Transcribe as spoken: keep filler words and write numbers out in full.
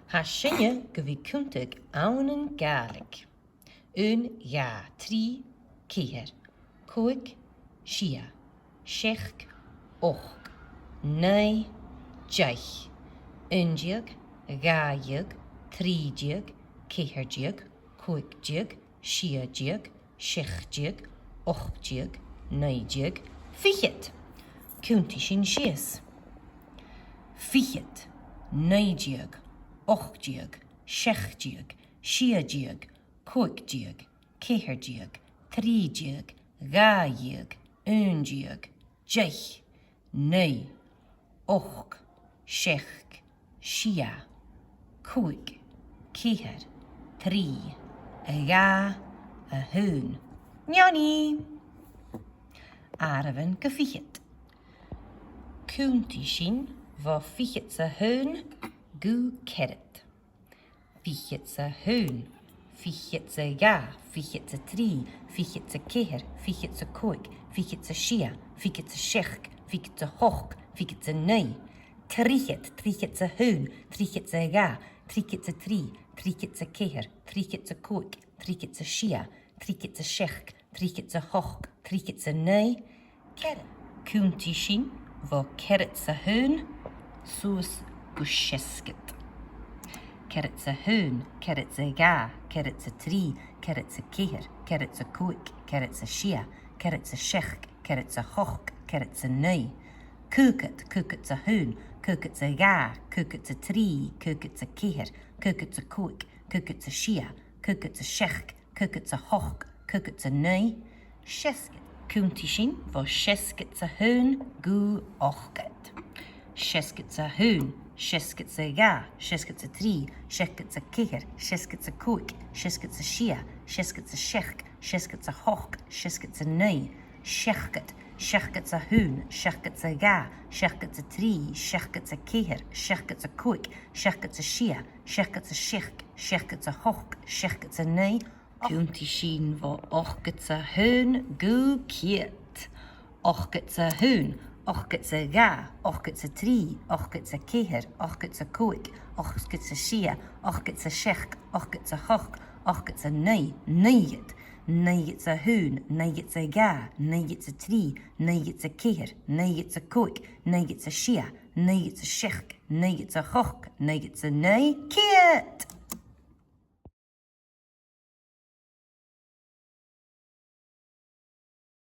Tha sinne gu bhith a' cunntadh ann an Gàidhlig. Aon, dhà, trì, ceithir, còig, sia, seachd, ochd, naoi, deich, aon deug, dhà dheug, trì deug, ceithir deug, còig deug, sia deug, seachd deug, ochd deug, naoi deug, fichead. Cunntaidh sinn sìos. Fichead, naoi deug, ochd deug, seachd deug, sia deug, còig deug, ceithir deug, trì deug, dhà dheug, aon deug, deich, naoi, ochd, seachd, sia, còig, ceithir, trì, a dhà, a h-aon. Neoni! Àireamhan gu fichead. Cunntaidh sinn bho fichead 's a h-aon gu ceathrad. Fichead 's a h-aon, fichead 's a dhà, fichead 's a trì, fichead 's a ceithir, fichead 's a còig, fichead 's a sia, fichead 's a seachd, fichead 's a h-ochd, fichead 's a naoi, trithead, trithead 's a h-aon, trithead 's a dhà, trithead 's a trì, trithead 's a ceithir, trithead 's a còig, trithead 's a sia, trithead 's a seachd, trithead 's a h-ochd, trithead 's a naoi, ceathrad. Cunntaidh sinn bho ceathrad 's a h-aon suas gu seasgad. Ceathrad 's a h-aon, ceathrad 's a dhà, ceathrad 's a trì, ceathrad 's a ceithir, ceathrad 's a còig, ceathrad 's a sia, ceathrad 's a seachd, ceathrad 's a h-ochd, ceathrad 's a naoi. Caogad, caogad 's a h-aon, caogad 's a dhà, caogad 's a trì, caogad 's a ceithir, caogad 's a còig, caogad 's a sia, caogad 's a seachd, caogad 's a h-ochd, caogad 's a naoi, seasgad. Cunntaidh sinn bho seasgad 's a h-aon gu ochdad. Seasgad 's a h-aon, seasgad 's a dhà, seasgad 's a trì, seasgad 's a ceithir, seasgad 's a còig, seasgad 's a sia, seasgad 's a seachd, seasgad 's a h-ochd, seasgad 's a naoi, seachdad, seachdad 's a h-aon, seachdad 's a dhà, seachdad 's a trì, seachdad 's a ceithir, seachdad 's a còig, seachdad 's a sia, seachdad 's a seachd, seachdad 's a h-ochd, seachdad 's a naoi, cunntaidh sinn bho ochdad 's a h-aon gu ceud. Ochdad 's a h-aon, ochdad 's a dhà, ochdad 's a trì, ochdad 's a ceithir, ochdad 's a còig, ochdad 's a sia, ochdad 's a seachd, ochdad 's a h-ochd, ochdad 's a naoi, naochad, naochad 's a h-aon, naochad 's a dhà, naochad 's a trì, naochad 's a ceithir, naochad 's a còig, naochad 's a sia, naochad 's a seachd, naochad 's a h-ochd, naochad 's a naoi, ceud.